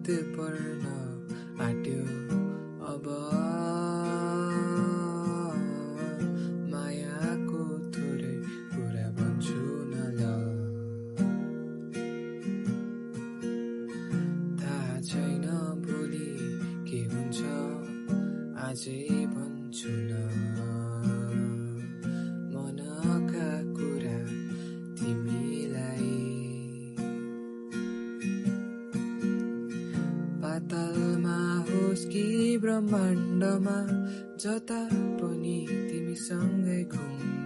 पर्न आट्यो अब मायाको थोरै कुरा भन्छु न ल थाहा छैन भोलि के हुन्छ आजै भन्छु न मनका कुरा तिमीलाई पातालमा होस् कि ब्रह्माण्डमा जता पनि तिमीसँगै घुम्न